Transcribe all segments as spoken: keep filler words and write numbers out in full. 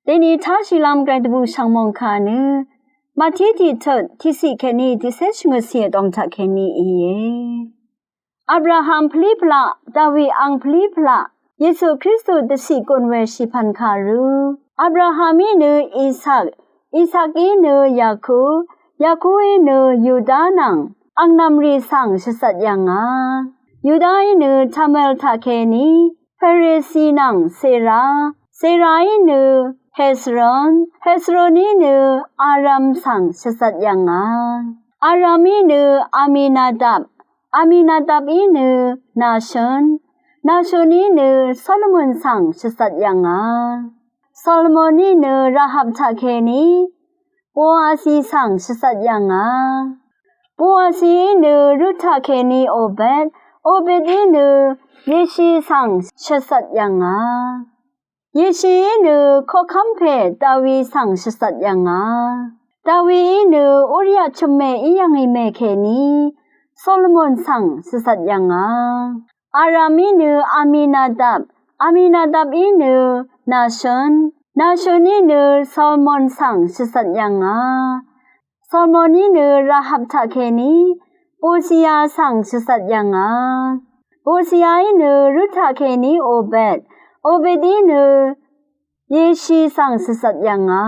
Dèní táshìlv́m gvray dvbù shv̀ng mòngkà nø Màtí tiqtut tiqciq kèní tiqcé shvngøtcì vdòng taq kèní íe. Abraham pvlí pvlaq, Dawi ang pvlí pvlaq, Yesu Kristu dvciq gùn we shìpv̀n kàrú. Abraham í nø Isak, Isak í nø Yakub, Yakub í nø Yuda nvng ang nv̀mrì svng shvzvt yv̀ngà. Yuda í nø Tamil taq kèní Peresi nvng Sera, Sera í nø Hezron, Hezron í nø Aram svng shvzvt yv̀ngà. Aram í nø Aminadab, Aminadab í nø Nashon, Nashon í nø Solomon svng shvzvt yv̀ngà. Solomon í nø Rahab taq kèní Boasi svng shvzvt yv̀ngà. Boasi í nø Rut taq kèní Obed, Obed í nø Yeshi svng shvzvt yv̀ngà. Yeshi í nø koqkv́m pè Dawi svng shvzvt yv̀ngà. Dawi í nø Uria chø̀mmè í yv̀ngì mè kèní Solomon svng shvzvt yv̀ngà. Aram í nø Aminadab, Aminadab í nø Nashon, Nashon í nø Solomon svng shvzvt yv̀ngà. Solomon í nø Rahab taq kèní Bosia svng shvzvt yv̀ngà. Bosia í nø Rut taq kèní Obed, Obed í nø Yeshi svng shvzvt yv̀ngà.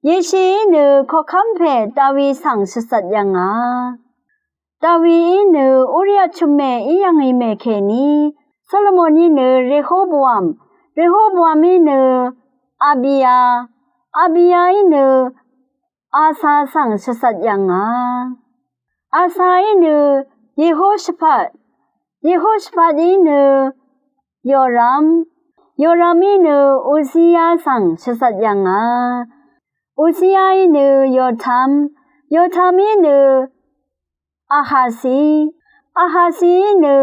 Yeshi í nø koqkv́m pè Dawi svng shvzvt yv̀ngà. Dawi í nø Uria chø̀mmè í yv̀ngì mè kèní Solomon í nø Rehoboam, Rehoboam í nø Abia, Abia í nø Asa svng shvzvt yv̀ngà. Asa í nø Yehoshaphat, Yehoshaphat í nø Yoram, Yoram í nø Uzia svng shvzvt yv̀ngà. Uzia í nø Yotam, Yotam í nø Ahasi, Ahasi í nø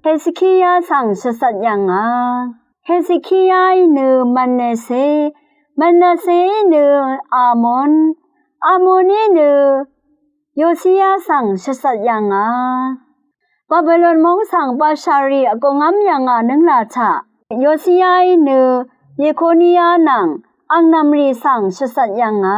Hezekia svng shvzvt yv̀ngà. Hezekia í nø Manase, Manase í nø Amon, Amon í nø Yosia svng shvzvt yv̀ngà. Babilon móng svng bashàrì vgongv́m yv̀ngà nǿnglà taq Yosia í nø Yekonia nvng ang nv̀mrì svng shvzvt yv̀ngà.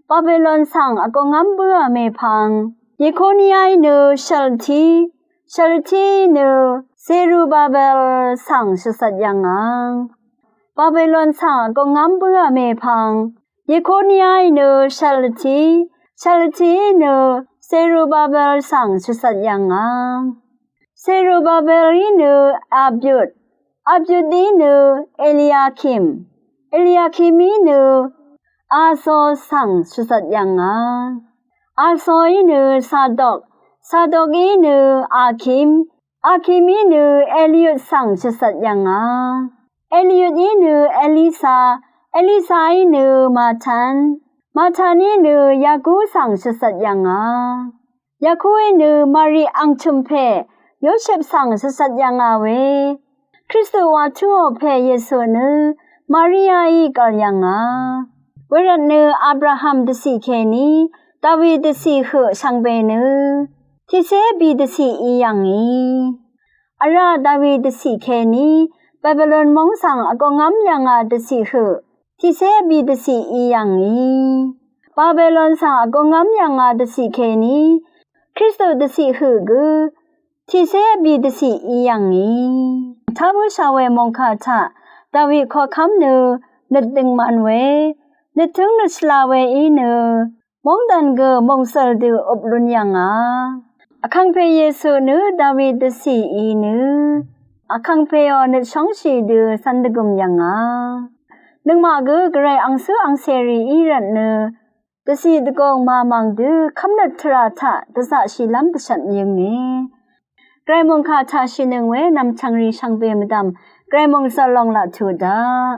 Babilon svng vgongv́m bǿà mèpvng Yekonia í nø Shalti, Shalti í nø Zerubabel svng shvzvt yv̀ngà. Babilon svng vgongv́m bǿà mèpvng Yekonia í nø Shalti, Shalti í nø Zerubabel svng shvzvt yv̀ngà. Zerubabel í nø Abiud, Abiud í nø Eliakim, Eliakim í nø Azor svng shvzvt yv̀ngà. Azor í nø Sadok, Sadok í nø Akim, Akim í nø Eliud svng shvzvt yv̀ngà. Eliud í nø Elisa, Elisa í nø Matan, Matan í nø Yaku svng shvzvt yv̀ngà. Yaku í nø Mari ang chø̀m pè Yosep svng shvzvt yv̀ngà we Kristu wa tuò pè Yesu nø Mariaí gv̀l yv̀ngà. Wervt nø Abraham dvciq kèní Dawi dvciq høq shvngbe nø tiqcé bì dvciq í yv̀ngì. Vrá Dawi dvciq kèní Babilon móng svng vgongv́m yv̀ngà dvciq høq tiqcé bì dvciq í yv̀ngì. Babilon svng vgongv́m yv̀ngà dvciq kèní Kristu dvciq høq gø tiqcé bì dvciq í yv̀ngì. Tá bǿshà we mòngkà taq Dawi koqkv́m nø nøt døngman we, nøttǿng nøt shvla we í nø móngdàn gø mòngsø̀l dø øp lún yv̀ngà. Vkàngpè Yesu nø Dawi dvciq í nø vkàngpèò nøt shóngshì dø cv̄n dvgø̀m yv̀ngà. Nøngmaq gø gvray angcǿ angcèrì í rvt nø dvciq dvgòng màmàng dø kv́mnøt tvrà taq dvzaqshìlv́m dvshvt yønge. Gvray mòngkà taq shìnøng we nv̀mchv̀ngrì shvngbe mvdv̀m gvray mòngsø̀l lòng laq tuq daq.